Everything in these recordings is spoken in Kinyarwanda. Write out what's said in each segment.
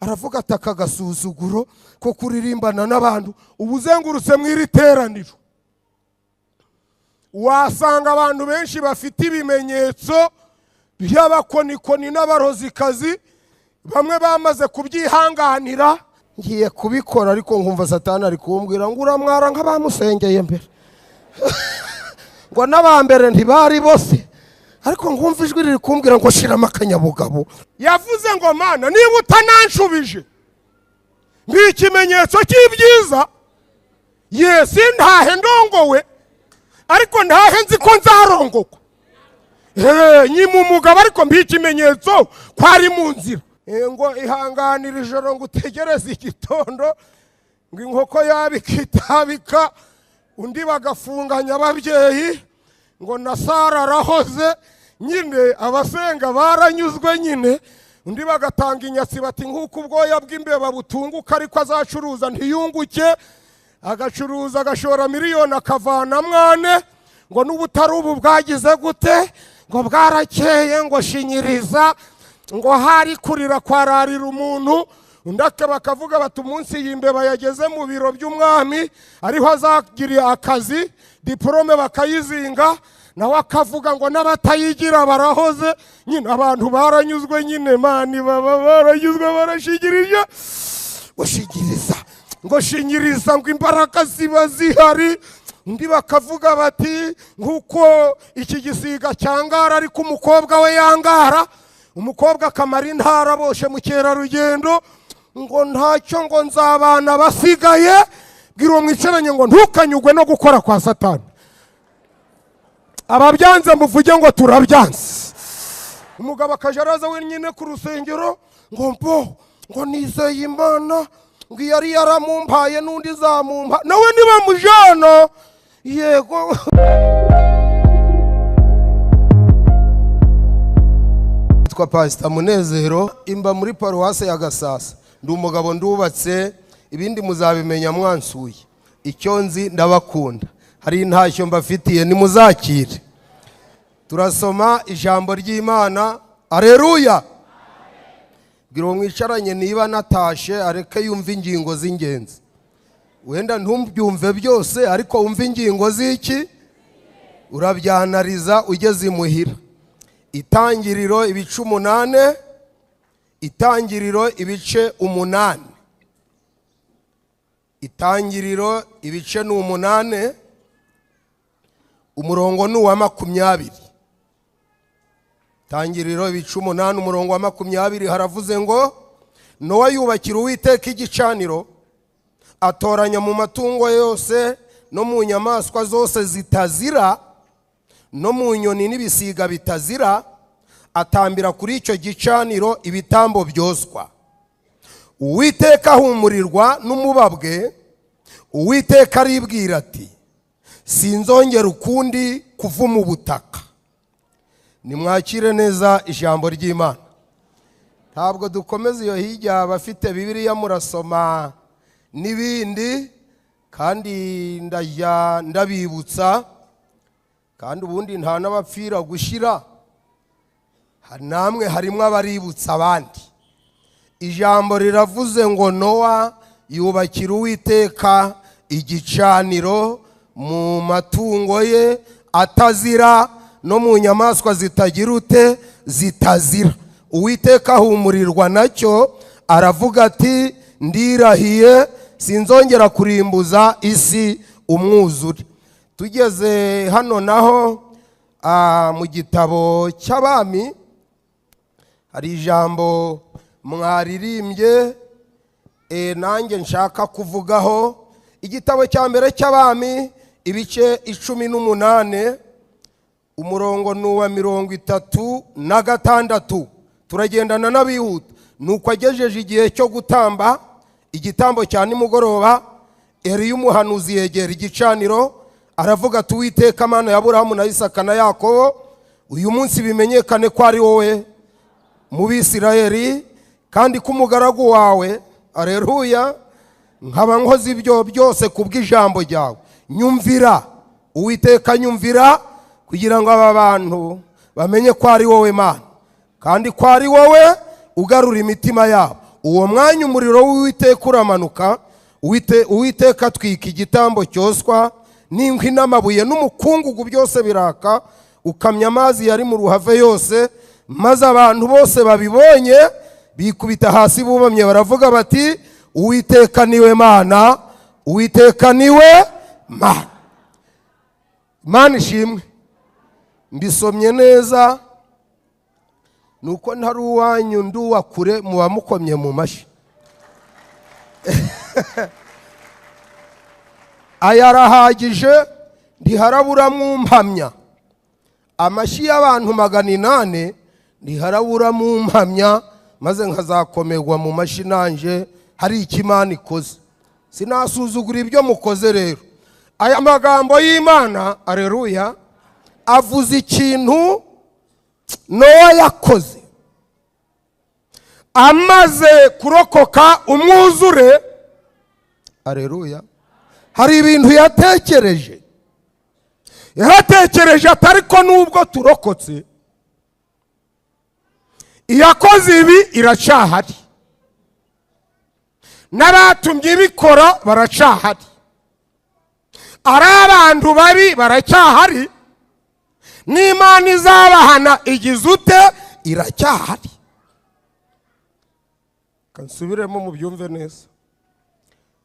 Aravuga ati: "Aka gasuzuguro ko kuririmbana n'abantu." Uba uzengurutse mu iri teraniro, wasanga abantu benshi bafite ibimenyetso by'abakonikoni n'abarozikazi. Bamwe bamaze kubyihanganira. Ngiye kubikora, ariko nkumva Satani ari kumbwira ngo uramwara nk'abamusengeye mbere, ngo n'abambere ntibari bose. Ariko nkumva ijwi riri kumbwira ngo shiramo akanyabugabo. Yavuze ngo: "Mana, niba utananshubije, ni ikimenyetso cy'ibyiza yesi, ntahe ndongowe, ariko ntahe nzi ko nzarongokwa. Nyima umugabo, ariko mbi ikimenyetso ko ari mu nzira." Ngo ihanganire ijoro, ngo utegereze igitondo, ngo inkoko yabika itabika, undi bagafunganya ababyeyi, ngo na Sara arahoze nyine, abasenga baranyuzwe nyine. Undi bagatanga inyatsi bati: "Nk'uko ubwoya bw'imbeba butunguka, ariko azacuruza ntiyunguke, agacuruza agashora miliyoni akavana mwane, ngo n'ubutari ubu bwagize gute, ngo bwarakeye, ngo shinyiriza, ngo hari kurira kwararira umuntu." Undi bakavuga bati: "Umunsi iyi mbeba yageze mu biro by'umwami ariho azagira akazi, diporome bakayizinga." Nawe akavuga ngo n'abatayigira barahoze nyine, abantu baranyuzwe nyine. Mani baba baranyuzwe, barashingirije, ngo shingiriza, ngo shinyiriza, ngo imbaraga ziba zihari. Undi bakavuga bati: "Nk'uko iki gisiga cyangara, ariko umukobwa we yangara, umukobwa akamara intara boshe mukerarugendo, ngo ntacyo, ngo nzabana basigaye." Bwira uwo mwicaranye ngo ntukanyugwe no gukora kwa Satani. Ababyanze muvuge ngo turabyanze. Umugabo akajya araza wenyine ku rusengero, ngo mbo ngo nizeye Imana, ngo iyo yari yaramumpaye n'undi izamumpa nawe nibamujyana. Yego. Nitwa Pasita Munezero, imba muri paruwase ya Gasasa. Ndi umugabo, ndubatse, ibindi muzabimenya mwansuye. Icyo nzi, ndabakunda. Hari intashyo mbafitiye, nimuzakire. Turasoma ijambo ry'Imana. Areruya! Bwira uwo mwicaranye niba natashe areke yumve ingingo z'ingenzi. Wenda ntumbyumve byose, ariko wumve ingingo z'iki, urabyanariza ugeze imuhira. Itangiriro ibice 8, Itangiriro ibice 8, Itangiriro ibice ni 8, umurongo ni uwa 20. Itangiriro ibice 8, umurongo wa 20, haravuze ngo: "Nowa yubakira Uwiteka igicaniro, atoranya mu matungo yose no mu nyamaswa zose zitazira no mu nyoni n'ibisiga bitazira, atambira kuri icyo gicaniro ibitambo byoswa. Uwiteka ahumurirwa n'umubabwe. Uwiteka aribwira ati: 'Sinzongera ukundi kuvuma ubutaka.'" Nimwakire neza ijambo ry'Imana. Ntabwo dukomeza iyo hirya. Abafite Bibiliya murasoma n'ibindi, kandi ndajya ndabibutsa. Kandi ubundi nta n'abapfira gushyira namwe harimo abaributsa abandi. Ijambo riravuze ngo: "Nowa yubakira Uwiteka igicaniro mu matungo ye atazira no mu nyamaswa zitagira ute, zitazira. Uwiteka ahumurirwa nacyo, aravuga ati: 'Ndirahiye, sinzongera kurimbuza isi umwuzure.'" Tugeze hano naho mu gitabo cy'Abami, hari ijambo mwaririmbye, nanjye nshaka kuvugaho. Igitabo cya mbere cy'Abami ibice 18, umurongo ni uwa 36. Turagendana n'abihuta. "Nuko agejeje igihe cyo gutamba igitambo cya nimugoroba, Eliya umuhanuzi yegera igicaniro, aravuga ati: 'Uwiteka Mana ya Aburahamu na Isaka na Yakobo, uyu munsi bimenyekane ko ari wowe mu Bisirayeli, kandi ko umugaragu wawe, areruya, nkaba nkoze ibyo byose ku bw'ijambo ryawe. Nyumvira, Uwiteka, nyumvira, kugira ngo aba bantu bamenye ko ari wowe Mana, kandi ko ari wowe ugarura imitima yabo.'" Uwo mwanya umuriro w'Uwiteka uramanuka, Uwiteka atwika igitambo cyoswa n'inkwi n'amabuye n'umukungugu, byose biraka, ukamya amazi yari mu ruhave yose. Maze abantu bose babibonye bikubita hasi bubamye, baravuga bati: "Uwiteka niwe Mana, Uwiteka niwe Mana." Imana ishimwe. Mbisomye neza, ni uko ntari uwanyu, ndi uwa kure, muba mukomye mu mashyi. Aya arahagije, ntiharaburamo mpamya amashyi y'abantu 800, ntiharaburamo mpamya maze nkazakomerwa mu mashyi nanje hari icyo Imana ikoze. Sinasuzugura ibyo mukoze. Rero aya magambo y'Imana, areruya, avuze ikintu Nowa yakoze amaze kurokoka umwuzure. Areruya. Hari ibintu yatekereje, yaratekereje ati: "Ariko nubwo turokotse, iyakoze ibi iracyahari, n'abatumye ibikora baracyahari, ari abantu babi baracyahari, n'Imana izabahana igize ute? Iracyahari." Kansubiremo mubyumve neza.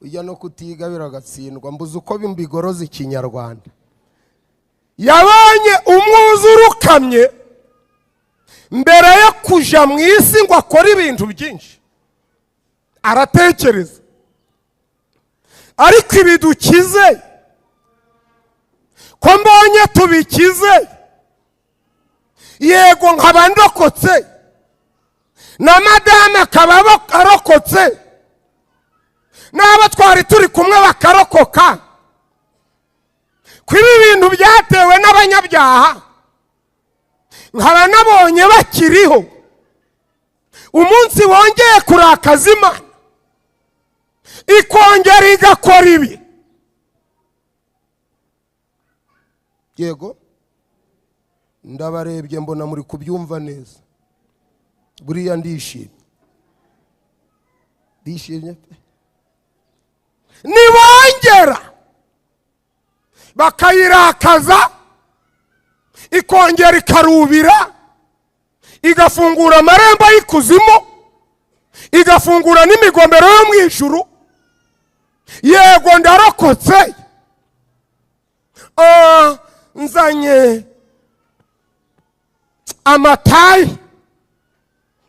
Ujya no kutiga biragatsindwa, mbuze uko mbigoroza ikinyarwanda. Yabonye umwuzure ukamye, mbere yo kuja mu isi ngo akore ibintu byinshi aratekereza: "Ariko ibi dukize, ko mbonye tubikize, yego nkaba ndokotse na madame akaba arokotse n'abo twari turi kumwe bakarokoka, ko ibi bintu byatewe n'abanyabyaha nkaba nabonye bakiriho, umunsi wongeye kurakaza Imana ikongera igakora ibi, yego ndabarebye mbona muri kubyumva neza. Buriya ndishimye, ndishimye pe. Nibongera bakayirakaza ikongera ikarubira, igafungura amarembo y'ikuzimu, igafungura n'imigomero yo mu ijuru, yego ndarokotse, nzanye amatayi,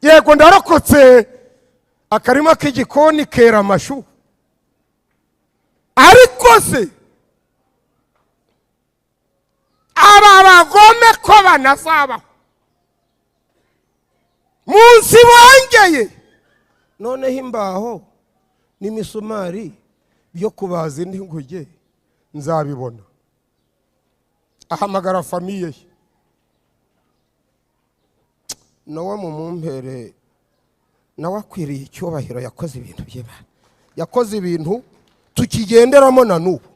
yego ndarokotse, akarima k'igikoni kera amashu, ariko se aba bagome ko banazabaho munsi bongeye noneho imbaho n'imisumari byo kubaza indi nguge nzabibona?" Ahamagara famille ye. Nawe mumumpere, nawe akwiriye icyubahiro. Yakoze ibintu by'Imana, yakoze ibintu tukigenderamo na n'ubu.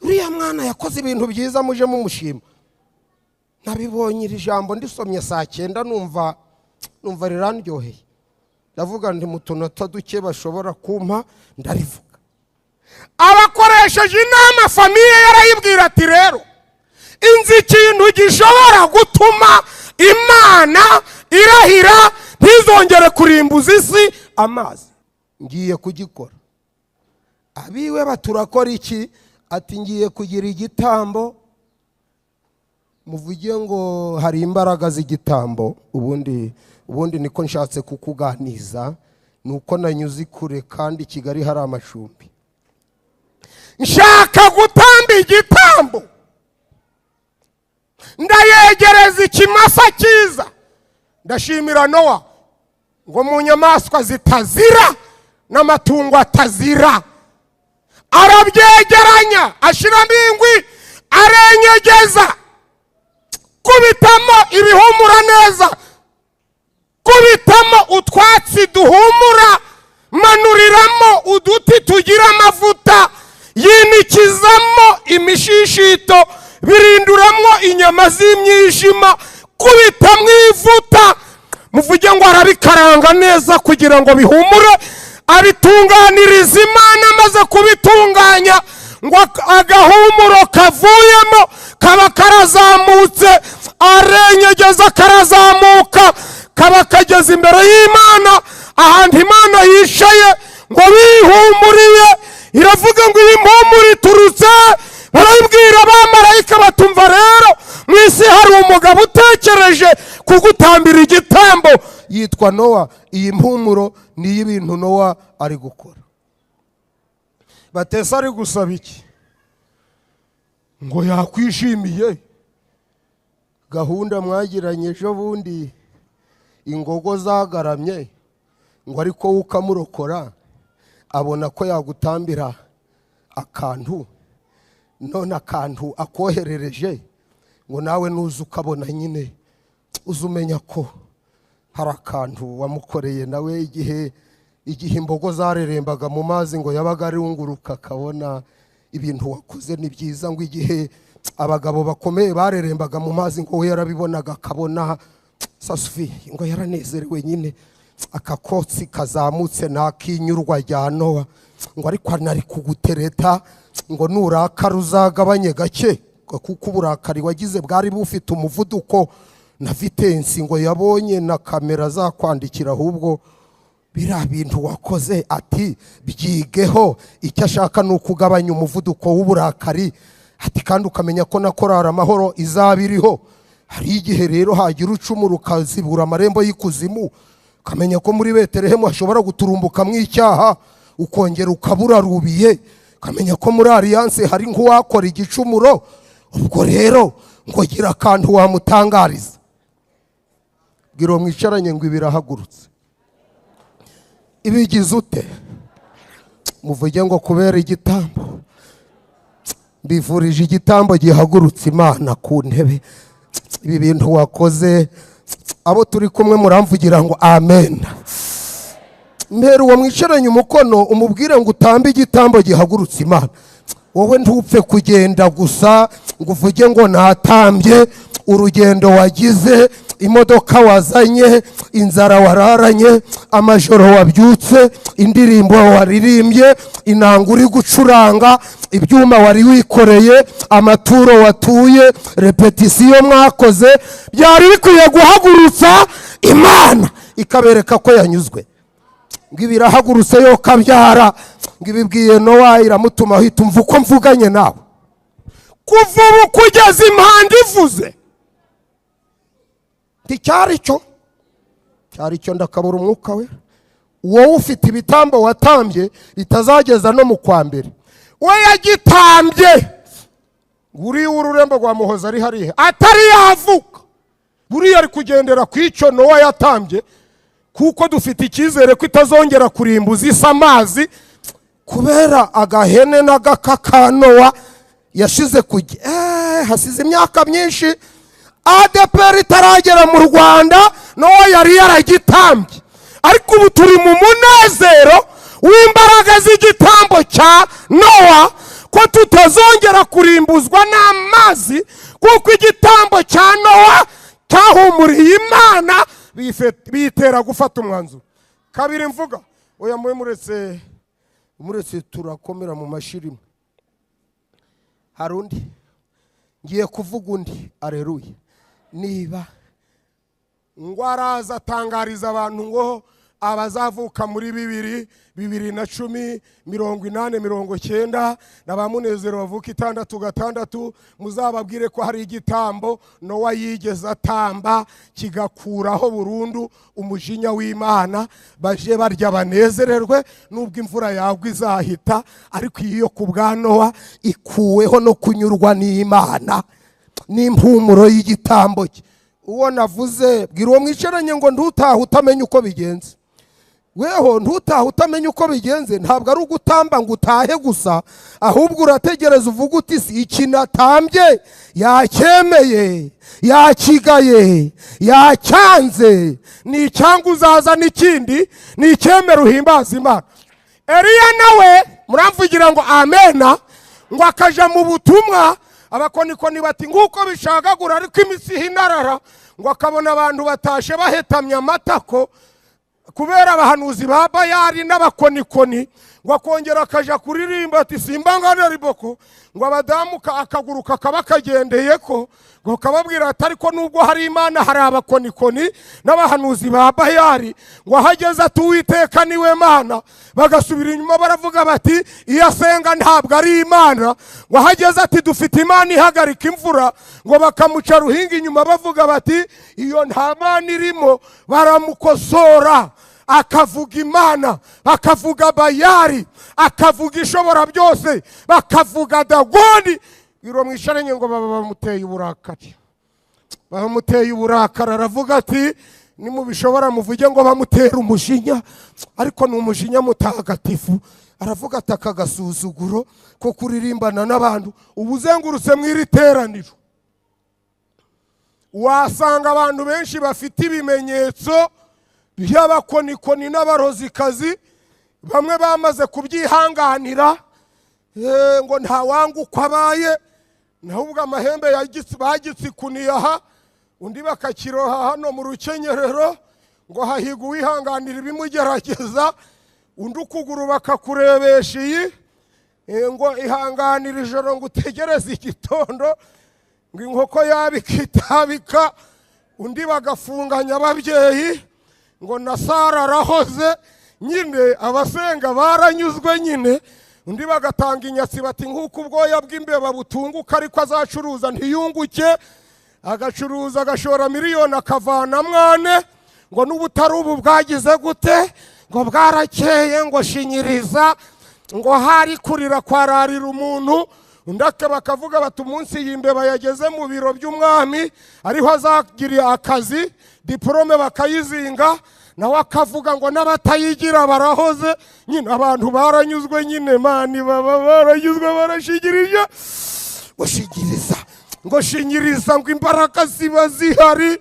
Uriya mwana yakoze ibintu byiza, muje mumushima. Nabibonye iri jambo ndisomye saa 9, numva rirandyoheye, ndavuga ndi mu tunota duke bashobora kumpa ndarivuga. Abakoresheje inama famille, yarayibwira ati: "Rero inzi ikintu gishobora gutuma Imana irahira ntizongere kurimbuza isi amazi, ngiye kugikora." Abiwe baturakora iki? Ati: "Ngiye kugira igitambo." Muvuge ngo hari imbaraga z'igitambo. Ubundi niko nshatse kukuganiza, ni uko nanyuze kure kandi Kigali hari amacumbi. Nshaka gutamba igitambo, ndayegereza ikimasa cyiza. Ndashimira Nowa ngo mu nyamaswa zitazira n'amatungo atazira, arabyegeranya, ashyiramo ingwi, arenyegeza, kubitamo ibihumura neza, kubitamo utwatsi duhumura, manuriramo uduti tugira amavuta, yinikizamo imishishito, birinduramo inyama z'imyijima, kubitamo ivuta. Muvuge ngo arabikaranga. Abivanga neza kugira ngo bihumure, abitunganiriza Imana. Amaze kubitunganya, ngo agahumuro kavuyemo kaba karazamutse, arenyegeza karazamuka, kaba kageze imbere y'Imana, ahantu Imana yicaye. Ngo bihumuriye, iravuga ngo iyi mpumuro iturutse? Barabibwira abamarayika, batumva rero mu isi hari umugabo utekereje kugutambira igitambo, yitwa Nowa. Iyi mpumuro ni iy'ibintu Nowa ari gukora. Batese ari gusaba iki? Ngo yakwishimiye gahunda mwagiranye ejo bundi, ingogo zagaramye, ngo ariko we ukamurokora, abona ko yagutambira akantu. None akantu akoherereje, ngo nawe nuza ukabona nyine uze umenya ko hari akantu wamukoreye. Nawe igihe imbogo zarerembaga mu mazi, ngo yabaga arunguruka akabona ibintu wakoze ni byiza. Ngo igihe abagabo bakomeye barerembaga mu mazi, ngo we yarabibonaga akabona sasufi, ngo yaranezerewe nyine. Akakotsi kazamutse ntakinyurwa rya Nowa. Ngo ariko anari kugutereta ngo nurakara uzagabanye gake, kuko uburakari wagize bwari bufite umuvuduko na vitesse. Ngo yabonye na kamera zakwandikira. Ahubwo biriya bintu wakoze, ati byigeho. Icyo ashaka ni ukugabanya umuvuduko w'uburakari. Ati kandi ukamenya ko na korari Amahoro izaba iriho. Hari igihe rero hagira ucumura ukazibura amarembo y'ikuzimu, ukamenya ko muri Betelehemu hashobora guturumbukamo icyaha, ukongera ukaburarubiye, ukamenya ko muri Alliance hari nk'uwakora igicumuro. Ubwo rero ngo gira akantu wamutangariza. Bwira uwo mwicaranye ngo ibirahagurutse, ibigize ute? Muvuge ngo kubera igitambo, mbivurije igitambo gihagurutse Imana ku ntebe. Ibi bintu wakoze, abo turi kumwe muramvugira ngo amen. Mbere uwo mwicaranye umukono, umubwire ngo utambe igitambo gihagurutse Imana. Wowe ntupfe kugenda gusa ngo uvuge ngo natambye. Urugendo wagize, imodoka wazanye, inzara wararanye, amajoro wabyutse, indirimbo waririmbye, inanga uri gucuranga, ibyuma wari wikoreye, amaturo watuye, répétition mwakoze, byari bikwiye guhagurutsa Imana, ikabereka ko yanyuzwe. Ngo ibirahagurutse yo kabyara. Ngo ibibwiye Nowa, iramutuma ahita umva uko mvuganye nawe. Kuva ubu kugeza impanda ivuze, nticyari cyo, cyari cyo. Ndakabura umwuka we. Wowe ufite ibitambo watambye bitazageza no mu kwa mbere. We yagitambye buriya ururembo rwa Muhoza ari hariya atari yavuka. Buriya ari kugendera ku icyo Nowa yatambye, kuko dufite icyizere ko itazongera kurimbuza isa amazi, kubera agahene n'agaka ka Nowa yashize ku hasize imyaka myinshi ADEPR itaragera mu Rwanda. Nowa yari yaragitambye, ariko ubu turi mu munezero w'imbaraga z'igitambo cya Nowa, ko tutazongera kurimbuzwa n'amazi, kuko igitambo cya Nowa cyahumuriye Imana, biyitera gufata umwanzuro. Kabiri mvuga, oya, mube muretse, muretse turakomera mu mashyi. Hari undi ngiye kuvuga, undi areruye. Niba ngo araza atangariza abantu ngo abazavuka muri bibiri, 2010, 80, 90 na ba Munezero bavuka 6, 6, muzababwire ko hari igitambo Nowa yigeze atamba kigakuraho burundu umujinya w'Imana. Baje barya banezererwe, nubwo imvura yagwa izahita, ariko iyo ku bwa Nowa ikuweho no kunyurwa n'Imana n'impumuro y'igitambo cye. Uwo navuze, bwira uwo mwicaranye ngo ntutahe utamenya uko bigenze. Weho ntutahe utamenya uko bigenze. Ntabwo ari ugutamba ngo utahe gusa, ahubwo urategereza uvuga uti si iki natambye yacyemeye, yakigaye, yacyanze? Ni icyanga uzaza n'ikindi, ni icyemera uhimbaza Imana. Eliya nawe muramvugira ngo amena. Ngo akaja mu butumwa, abakonikoni bati nguko bishagagura, ariko imitsi ihinarara. Ngo akabona abantu batashe bahetamye amatako. Kubera abahanuzi ba Bayari n'abakonikoni, ngo akongera akaja kuririmba ati simbangane riboko, ngo abadamu akaguru kakaba kagendeye ko, ngo kababwira ati ariko nubwo hari Imana hari abakonikoni n'abahanuzi ba Bayari. Ngo ahageze ati Uwiteka niwe Mana, bagasubira inyuma baravuga bati iyo asenga ntabwo ari Imana. Ngo ahageze ati dufite Imana ihagarika imvura, ngo bakamuca ruhinga inyuma bavuga bati iyo nta Mana irimo. Baramukosora, akavuga Imana bakavuga Bayari, akavuga Ishobora byose bakavuga Dagoni. Biro mwicaranye ngo baba bamuteye uburakari, bamuteye uburakari. Aravuga ati nimubishobora muvuge ngo bamutera umujinya, ariko ni umujinya mutagatifu. Aravuga ati aka gasuzuguro ko kuririmbana n'abantu. Uba uzengurutse mu iri teraniro wasanga abantu benshi bafite ibimenyetso by'abakonikoni n'abarozikazi. Bamwe bamaze kubyihanganira, ngo ntawanga uko abaye, naho ubwo amahembe bagitsikuniye aha, undi bakakiroha hano mu rukenyerero, ngo hahiga uwihanganira ibimugerageza. Undi ukuguru bakakurebesha iyi, ngo ihanganira ijoro ngo utegereze igitondo, ngo inkoko yabika itabika. Undi bagafunganya ababyeyi ngo na Sara arahoze nyine, abasenga baranyuzwe nyine. Undi bagatanga inyatsi bati nk'uko ubwoya bw'imbeba butunguka, ariko azacuruza ntiyunguke, agacuruza agashora miliyoni akavana mwane, ngo n'ubutari ubu bwagize gute, ngo bwarakeye, ngo shinyiriza, ngo hari kurira kwararira umuntu. Undi bakavuga bati umunsi iyi mbeba yageze mu biro by'umwami ariho azagira akazi, diporome bakayizinga, nawe akavuga ngo n'abatayigira barahoze nyine. Abantu baranyuzwe nyine, mani baba baranyuzwe, barashingirije, ngo shingiriza, ngo shinyiriza, ngo imbaraga ziba zihari.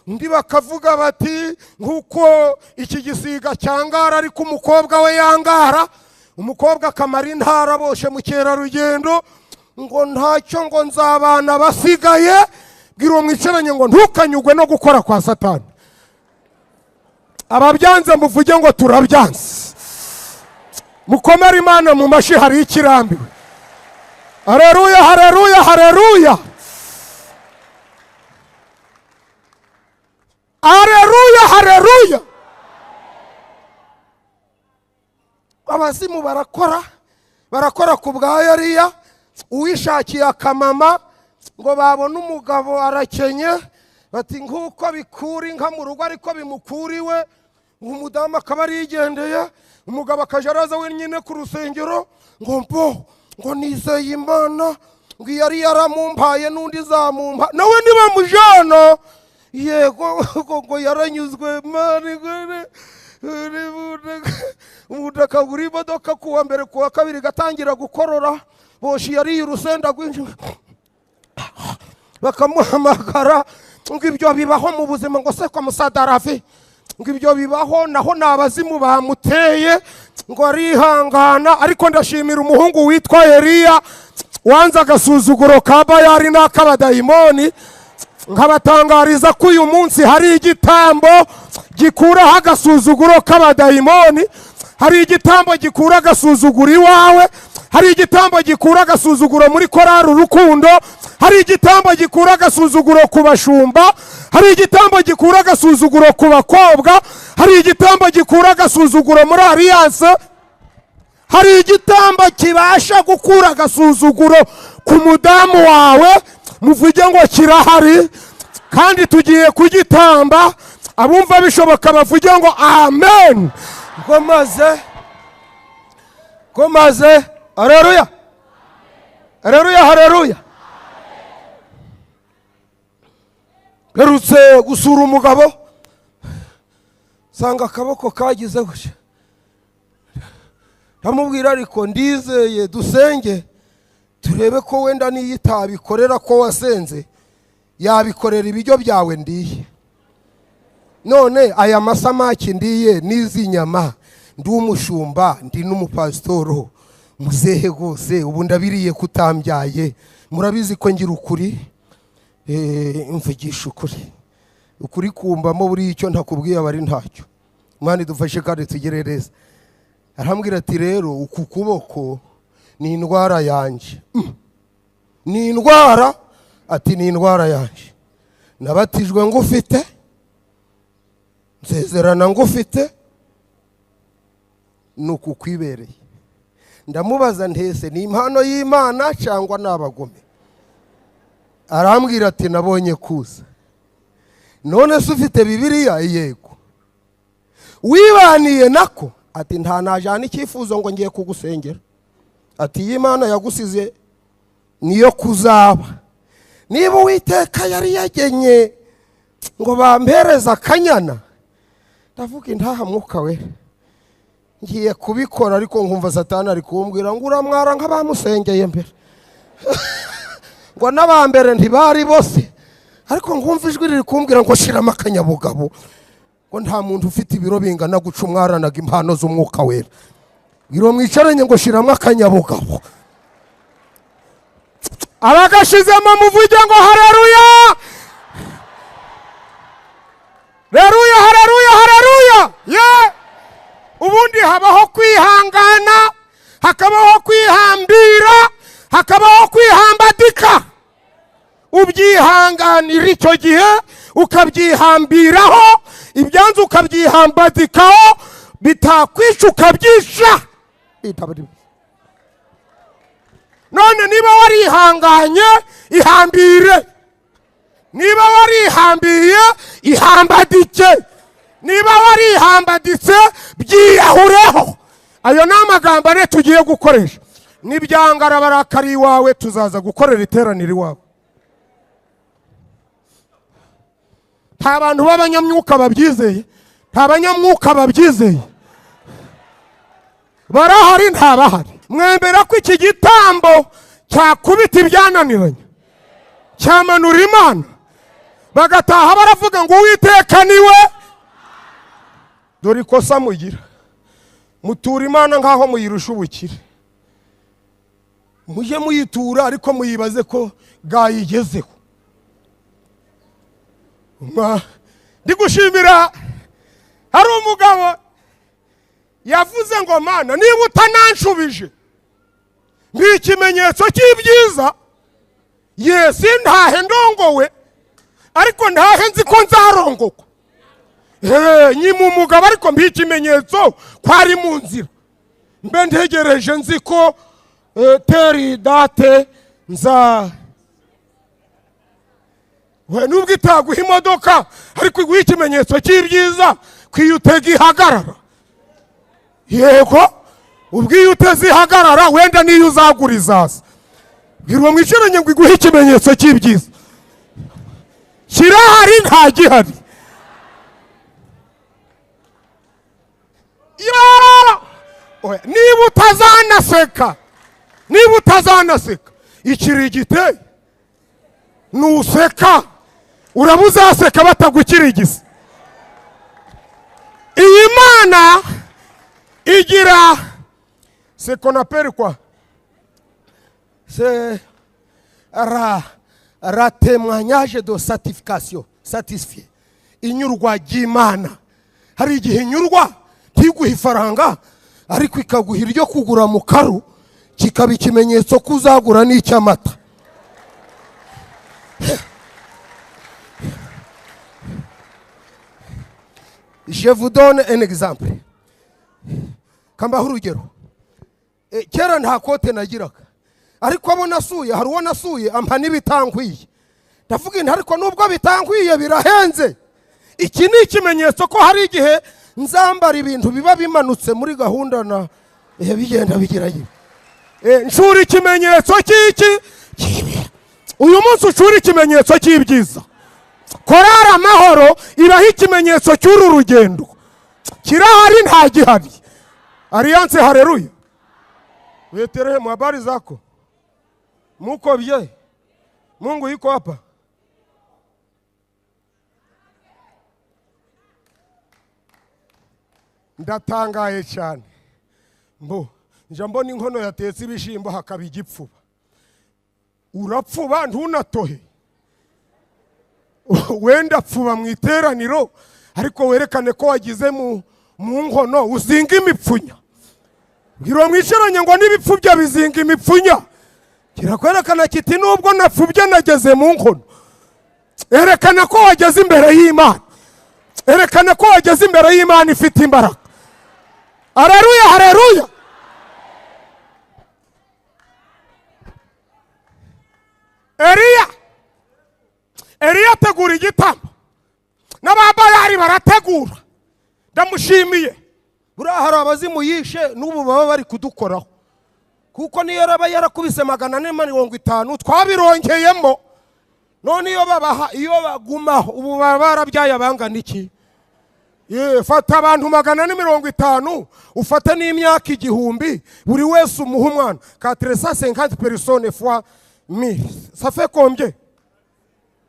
Undi bakavuga bati nk'uko iki gisiga cyangara ariko umukobwa we yangara, umukobwa akamara intara boshe mukerarugendo, ngo ntacyo, ngo nzabana basigaye. Bwira uwo mwicaranye ngo ntukanyugwe no gukora kwa Satani. Ababyanze muvuge ngo turabyanze, mukomere Imana mu mashyi. Hari ikirambiwe. Hareruya, hareruya, hareruya, hareruya, hareruya. Abazimu barakora, barakora ku bwa Eliya. Uwishakiye akamama ngo babone umugabo arakenye, bati nk'uko bikura inka mu rugo ariko bimukuriwe, umudamu akaba arigendeye, umugabo akajya araza wenyine ku rusengero, ngo mbo ngo nizeye Imana, ngo iyo yari yaramumpaye n'undi izamumpa, nawe nibamujyana. Yego ngo yaranyuzwe mani. Umuntu akagura imodoka kuwa mbere, kuwa kabiri igatangira gukorora, boshi yariye urusenda rwinshi, bakamuhamagara ngo ibyo bibaho mu buzima, ngo se kwa musadaravi, ngo ibyo bibaho, naho ni abazimu bamuteye, ngo arihangana. Ariko ndashimira umuhungu witwa Eliya wanze agasuzuguro ka Bayari n'ak'abadayimoni. Nkabatangariza ko uyu munsi hari igitambo gikuraho agasuzuguro k'abadayimoni, hari igitambo gikura agasuzuguro iwawe, hari igitambo gikura agasuzuguro muri korari Urukundo, hari igitambo gikura agasuzuguro ku bashumba, hari igitambo gikura agasuzuguro ku bakobwa, hari igitambo gikura agasuzuguro muri Alliance, hari igitambo kibasha gukura agasuzuguro ku mudamu wawe. Muvuge ngo kirahari kandi tugiye kugitamba. Abumva bishoboka bavuge ngo amen. Ngo maze hareruya, hareruya, hareruya. Mperutse gusura umugabo nsanga akaboko kagize gutya, ndamubwira ariko ndizeye dusenge turebe ko wenda niyo itabikorera ko wasenze yabikorera ibiryo byawe ndiye. None aya masamaki ndiye n'izi nyama, ndi umushumba ndi n'umupasitoro muzehe rwose, ubu ndabiriye kutambyaye. Murabizi ko ngira ukuri, mvugisha ukuri, ukuri kumbamo buriya icyo ntakubwiye aba ari ntacyo. Imana idufashe kandi tugire neza. Arambwira ati rero uku kuboko ni indwara yanjye. Ni indwara? Ati ni indwara yanjye. Nabatijwe ngufite, nsezerana ngufite, ni uku kwibereye. Ndamubaza ntese ni impano y'Imana cyangwa n'abagome? Arambwira ati nabonye kuza. None se ufite Bibiliya? Yego. Wibaniye nako? Ati nta najana icyifuzo ngo ngiye kugusengera. Ati iyi Imana yagusize niyo kuzaba. Niba Uwiteka yari yagenye ngo bampereze akanyana, ndavuga intaha mwuka we ngiye kubikora, ariko nkumva Satani ari kumbwira ngo uramwara nk'abamusengeye mbere ngo n'abambere ntibari bose, ariko nkumva ijwi riri kumbwira ngo shiramo akanyabugabo, ngo nta muntu ufite ibiro bingana guca umwaranaga impano z'umwuka wera. Biro mwicaranye ngo shiramo akanyabugabo. Abagashizemo muvuge ngo haleluya, haleluya, haleluya, haleluya. Ye, ubundi habaho kwihangana, hakabaho kwihambira, hakabaho kwihambadika. Ubyihanganira icyo gihe, ukabyihambiraho, ibyanze ukabyihambadikaho, bitakwica ukabyisha. None niba warihanganye ihambire, niba warihambiye ihambadike, niba warihambaditse byiyahureho. Ayo ni amagambo ane tugiye gukoresha. Nibyangara barakari iwawe, tuzaza gukorera iteraniro iwawe. Nta bantu b'abanyamwuka babyizeye, nta banyamwuka babyizeye barahari, ntabahari. Mwemera ko iki gitambo cyakubita ibyananiranye, cyamanura Imana, bagataha baravuga ngo Uwiteka niwe. Dore ikosa mugira, mutura Imana nkaho muyirusha ubukire. Mujye muyitura ariko muyibaze ko bwayigezeho. Ndigushimira, hari umugabo yavuze ngo Mana niba utananshubije ni ikimenyetso cy'ibyiza, yesi ntahe ndongowe, ariko ntahe nzi ko nzarongokwa. Nyima umugabo ariko mbi ikimenyetso ko ari mu nzira, mbe ntegereje nzi ko teri date nza. We nubwo itaguha imodoka ariko iguha ikimenyetso cy'ibyiza ko iyo utega ihagarara. Yego, ubwo iyo uteze ihagarara wenda niyo uzagura izaza. Bwirwa mwicaranye ngo iguhe ikimenyetso cy'ibyiza. Kirahari nta gihari. Niba utazanaseka, niba utazanaseka ikirigite nuseka urabuzaseka batagukirigisa. Iyi Mana igira c'est qu'on appelle quoi? C'est ra témoignage de satisfaction, satisfait. Inyurwa ry'Imana. Hari igihe inyurwa ntiguhe ifaranga ariko ikaguha iryo kugura mu karu, kikaba ikimenyetso ko uzagura n'icy'amata. Je vous donne un exemple. Kambaho urugero. Kera nta kote nagiraga, ariko abo nasuye, hari uwo nasuye ampa n'ibitankwiye. Ndavuga inti ariko nubwo bitankwiye birahenze. Iki ni ikimenyetso ko hari igihe nzambara ibintu biba bimanutse muri gahunda na bigenda bigerayo. Nshura ikimenyetso cy'iki? Uyu munsi ushura ikimenyetso cy'ibyiza. Korari Amahoro ibaho ikimenyetso cy'uru rugendo. Kirahari nta gihari. Alliance haleluya. Weterehemu habari zako? Muko bye? Mungu yuko hapa? Ndatangaye cyane. Mbo nja mbona inkono yatetse ibishimbo hakaba igipfuba. Urapfuba ntunatohe. Wenda pfuba mu iteraniro ariko werekane ko wagize mu mu nkono uzinga imipfunya. Bwira mwicaranye ngo n'ibipfubya bizinga imipfunya. Kirakwerekana kiti nubwo napfubye nageze mu nkono. Erekana ko wageze imbere y'Imana. Erekana ko wageze imbere y'Imana ifite imbaraga. Haleluya, haleluya. Eliya ategura igitambo n'ababayari barategura. Ndamushimiye. Buriya hari abazimu yishe n'ubu baba bari kudukoraho, kuko niyo yaraba yarakubise 450 twabirongeyemo. None iyo babaha, iyo bagumaho ubu baba barabyaye abangana iki? Fata abantu 450 ufate n'imyaka 1000, buri wese umuha umwana. 450 personnes fois 1000, ça fait combien?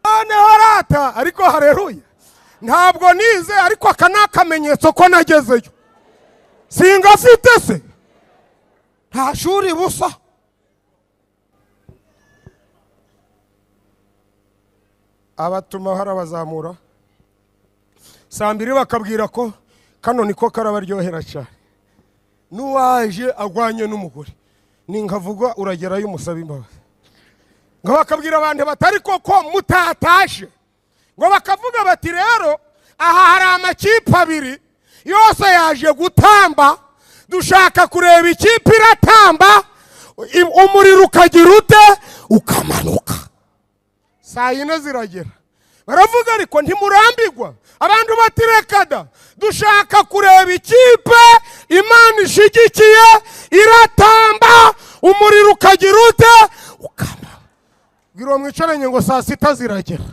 Noneho rata, ariko haleluya, ntabwo nize ariko aka ni akamenyetso ko nagezeyo. Singafite se, nta shuri busa. Abatuma harabazamura saa mbiri bakabwira ko kano niko karabaryohera cyane. N'uwaje agwanye n'umugore ninkavuga uragerayo umusaba imbabazi. Ngo bakabwira abantu batari koko mutatashe, ngo bakavuga bati rero aha hari amakipe abiri yose yaje gutamba, dushaka kureba ikipe iratamba umuriro ukagira ute ukamanuka. Saa yine ziragera baravuga ariko ntimurambirwa. Abantu batirekada, dushaka kureba ikipe Imana ishigikiye iratamba umuriro ukagira ute ukamanuka. Bwira mwicaranye ngo saa sita ziragera.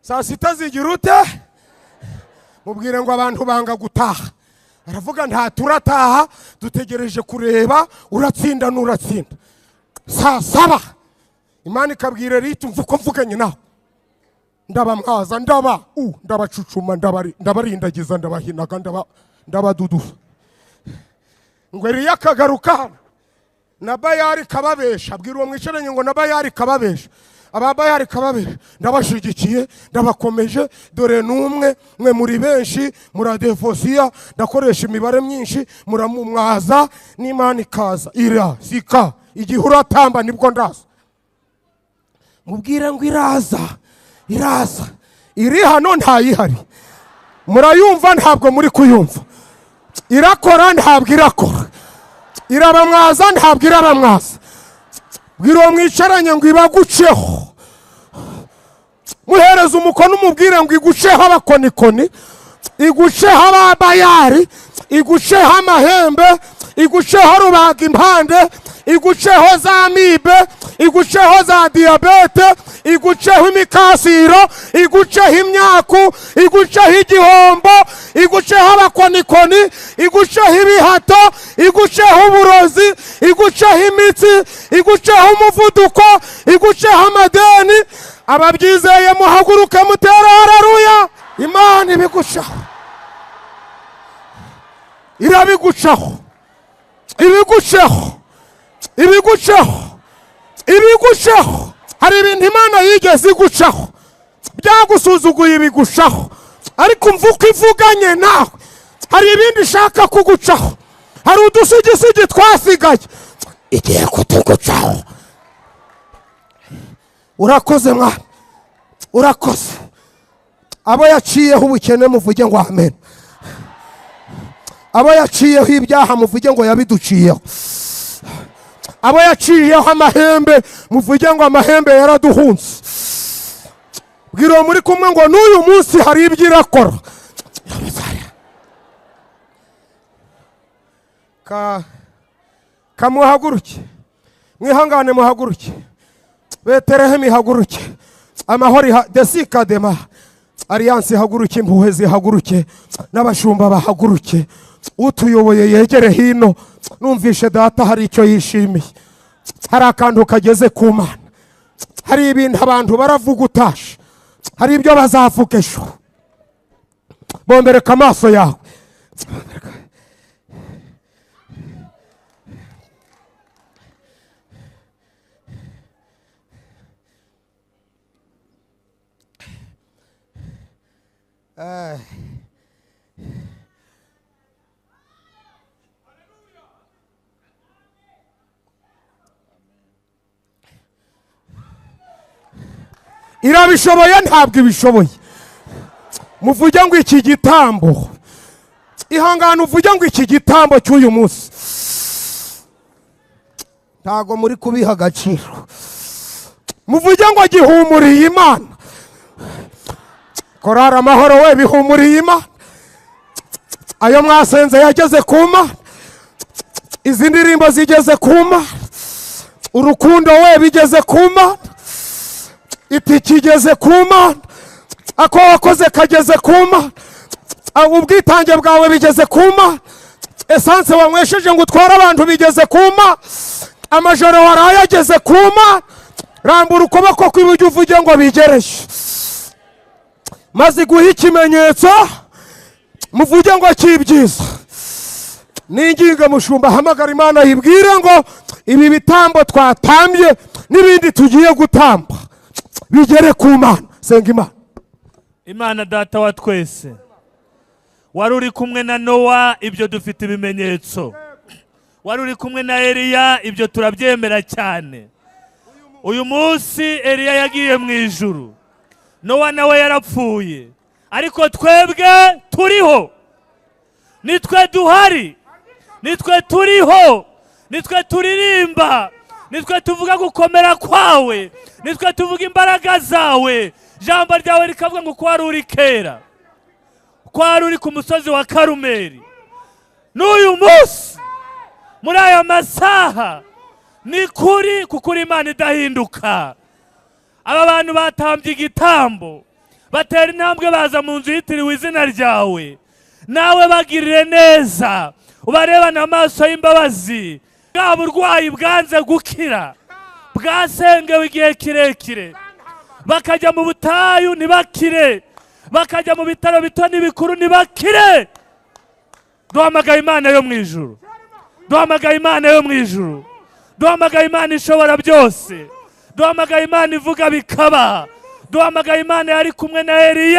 Saa sita zigira ute? Mubwire ngo abantu banga gutaha. Aravuga nta turataha, dutegereje kureba uratsinda n'uratsinda. Saa saba Imana ikabwira Rita umva uko mvuganye nawe, ndabamwaza, ndaba ndabacucuma, ndabarindagiza, ndabahinaga, ndabaduduza. Ngo Eliya akagaruka hano na Bayari kababesha. Bwira uwo mwicaranye ngo na Bayari kababesha. Aba Bayari kababesha, ndabashigikiye, ndabakomeje, dore numwe mwe muri benshi muradevosiya, ndakoresha imibare myinshi, muramumwaza n'Imana ikaza ira sika igihe uratamba nibwo ndaza. Mubwire ngo iraza, iraza, iri hano ntayihari. Murayumva ntabwo muri kuyumva. Irakora ntabwo irakora. Irabamwaza ntabwo irabamwaza. Bwira uwo mwicaranye ngo ibaguceho. Muhereza umukono umubwire ngo iguceho abakonikoni, iguceho ababayari, iguceho amahembe, iguceho rubaga impande, iguceho za mibe, iguceho za diyabete, iguceho imikasiro, iguceho imyaku, iguceho igihombo, iguceho abakonikoni, iguceho ibihato, iguceho uburozi, iguceho imitsi, iguceho umuvuduko, iguceho amadeni. Ababyizeye muhaguruke mutere haleluya. Imana ibigucaho, irabigucaho, ibigucaho, ibigucaho, ibigucaho. Hari ibintu Imana yigeze igucaho byagusuzuguye ibigucaho, ariko umva uko ivuganye nawe. Hari ibindi ishaka kugucaho, hari udusigisigi twasigaye igiye kutugucaho. Urakoze mwana, urakoze. Abo yaciyeho ubukene muvuge ngo amen. Abo yaciyeho ibyaha muvuge ngo yabiduciyeho. Abo yaciyeho amahembe muvuge ngo amahembe yaraduhunze. Bwira uwo muri kumwe ngo n'uyu munsi hari ibyo irakora. Kamuhaguruke, mwihangane muhaguruke. Betelehemu ihaguruke, amahoro desikadema, Alliance ihaguruke, impuhwe zihaguruke, n'abashumba bahaguruke. Utuyoboye yegere hino. Numvishe data hari icyo yishimiye, hari akantu kageze ku Mana, hari ibintu abantu baravuga utashe, hari ibyo bazavuga ejo. Bombereka amaso yawe. Irabishoboye? Ntabwo ibishoboye. Muvuge ngo iki gitambo, ihangane uvuge ngo iki gitambo cy'uyu munsi ntabwo muri kubiha agaciro. Muvuge ngo gihumuriye Imana. Korari Amahoro we, bihumuriye Imana. Ayo mwasenze yageze ku Mana. Izi ndirimbo zigeze ku Mana. Urukundo we, bigeze ku Mana. Itike igeze ku Mana. Ako wakoze kageze ku Mana. Ubwitange bwawe bigeze ku Mana. Essence wanywesheje ngo utware abantu bigeze ku Mana. Amajoro waraye ageze ku Mana. Rambura ukuboko kw'iburyo uvuge ngo bigereye, maze iguhe ikimenyetso. Muvuge ngo cy'ibyiza. Ninginga mushumba, hamagara Imana, yibwire ngo ibi bitambo twatambye n'ibindi tugiye gutamba bigere ku Mana. Senga Imana. Imana Data wa twese, wari uri kumwe na Nowa, ibyo dufite ibimenyetso. Wari uri kumwe na Eliya, ibyo turabyemera cyane. Uyu munsi Eliya yagiye mu ijuru, Nowa nawe yarapfuye, ariko twebwe turiho, nitwe duhari, nitwe turiho, nitwe turirimba, nitwe tuvuga gukomera kwawe, nitwe tuvuga imbaraga zawe. Ijambo ryawe rikavuga ngo ko wari uri kera, ko wari uri ku musozi wa Karumeri, n'uyu munsi muri aya masaha ni kuri, kuko uri Imana idahinduka. Aba bantu batambye igitambo, batera intambwe baza mu nzu yitiriwe izina ryawe. Nawe bagirire neza, ubarebane amaso y'imbabazi. Bwa burwayi bwanze gukira, bwasengewe igihe kirekire, bakajya mu butayu ntibakire, bakajya mu bitaro bito n'ibikuru ntibakire, duhamagaye Imana yo mu ijuru, duhamagaye Imana yo mu ijuru, duhamagaye Imana ishobora byose, duhamagaye Imana ivuga bikaba, duhamagaye Imana yari kumwe na Eliya.